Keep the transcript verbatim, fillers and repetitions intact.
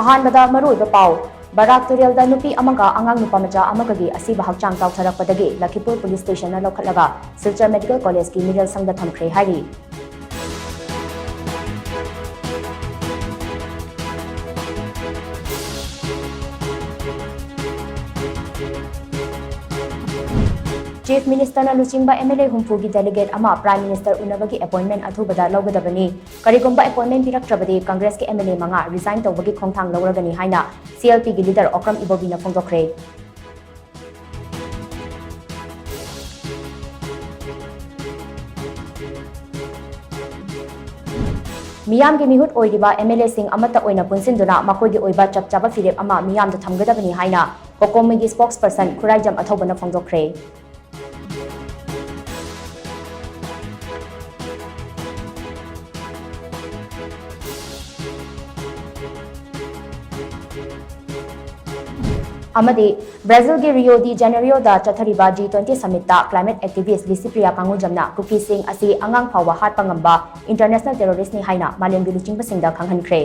ꯑꯍꯥꯟꯕꯗ ꯃꯔꯨꯑꯣꯏꯕ ꯄꯥꯎ꯫ ꯕꯔꯥꯛ ꯇꯨꯔꯦꯜꯗ ꯅꯨꯄꯤ ꯑꯃꯒ ꯑꯉꯥꯡ ꯅꯨꯄꯥ ꯃꯆꯥ ꯑꯃꯒꯒꯤ ꯑꯁꯤꯕ ꯍꯛꯆꯥꯡ ꯇꯥꯎꯊꯔꯛꯄꯗꯒꯤ ꯂꯈꯤꯄꯨꯔ ꯄꯨꯂꯤꯁ ꯁ꯭ꯇꯦꯁꯟꯅ ꯂꯧꯈꯠꯂꯒ ꯁꯤꯜꯆꯔ ꯃꯦꯗꯤꯀꯦꯜ ꯀꯣꯂꯦꯖꯀꯤ ꯃꯤꯔꯦꯜ ꯁꯪꯗ ꯊꯝꯈ꯭ꯔꯦ ꯍꯥꯏꯔꯤ꯫ ꯆꯤꯐ ꯃꯤꯅꯤꯁꯇꯔꯅ ꯂꯨꯆꯤꯡꯕ ꯑꯦꯝ ꯑꯦꯜ ꯑꯦ ꯍꯨꯝꯐꯨꯒꯤ ꯗꯦꯂꯤꯒꯦꯠ ꯑꯃ ꯄ꯭ꯔꯥꯏꯝ ꯃꯤꯅꯤꯁꯇꯔ ꯎꯅꯕꯒꯤ ꯑꯦꯄꯣꯏꯟꯃꯦꯟ ꯑꯊꯨꯕꯗ ꯂꯧꯒꯗꯕꯅꯤ꯫ ꯀꯔꯤꯒꯨꯝꯕ ꯑꯦꯄꯣꯏꯟꯃꯦꯟ ꯄꯤꯔꯛꯇ꯭ꯔꯕꯗꯤ ꯀꯪꯒ꯭ꯔꯦꯁꯀꯤ ꯑꯦꯝ ꯑꯦꯜ ꯑꯦ ꯃꯉꯥ ꯔꯤꯖꯥꯏꯟ ꯇꯧꯕꯒꯤ ꯈꯣꯡꯊꯥꯡ ꯂꯧꯔꯒꯅꯤ ꯍꯥꯏꯅ ꯁꯤ ꯑꯦꯜ ꯄꯤꯒꯤ ꯂꯤꯗꯔ ꯑꯣꯀ꯭ꯔꯝ ꯏꯕꯣꯕꯤꯅ ꯐꯣꯡꯗꯣꯛꯈ꯭ꯔꯦ꯫ ꯃꯤꯌꯥꯝꯒꯤ ꯃꯤꯍꯨꯠ ꯑꯣꯏꯔꯤꯕ ꯑꯦꯝ ꯑꯦꯜ ꯑꯦꯁꯤꯡ ꯑꯃꯠꯇ ꯑꯣꯏꯅ ꯄꯨꯟꯁꯤꯟꯗꯨꯅ ꯃꯈꯣꯏꯒꯤ ꯑꯣꯏꯕ ꯆꯞ ꯆꯥꯕ ꯐꯤꯔꯦꯞ ꯑꯃ ꯃꯤꯌꯥꯝꯗ ꯊꯝꯒꯗꯕꯅꯤ ꯍꯥꯏꯅ ꯀꯣꯀꯣꯃꯤꯒꯤ ꯁ꯭ꯄꯣꯛꯁ ꯄꯔꯁꯟ ꯈꯨꯔꯥꯏꯖꯝ ꯑꯊꯧꯕꯅ ꯐꯣꯡꯗꯣꯛꯈ꯭ꯔꯦ꯫ ꯑꯃꯗꯤ ꯕ꯭ꯔꯥꯖꯤꯜꯒꯤ ꯔꯤꯑꯣ ꯗꯤ ꯖꯦꯅꯦꯔꯤꯑꯣꯗ ꯆꯠꯊꯔꯤꯕ ꯖꯤ ꯇ꯭ꯋꯦꯟꯇꯤ ꯁꯃꯤꯠꯇ ꯀ꯭ꯂꯥꯏꯃꯦꯠ ꯑꯦꯛꯇꯤꯚꯤꯁ ꯂꯤꯁꯤꯄ꯭ꯔꯤꯌꯥ ꯀꯥꯡꯉꯨꯖꯝꯅ ꯀꯨꯀꯤꯁꯤꯡ ꯑꯁꯤ ꯑꯉꯥꯡ ꯐꯥꯎꯕ ꯍꯥꯠꯄ ꯉꯝꯕ ꯏꯟꯇꯔꯅꯦꯁꯅꯦꯜ ꯇꯦꯔꯣꯔꯤꯁ꯭ꯠꯅꯤ ꯍꯥꯏꯅ ꯃꯥꯂꯦꯝꯒꯤ ꯂꯨꯆꯤꯡꯕꯁꯤꯡꯗ ꯈꯪꯍꯟꯈ꯭ꯔꯦ꯫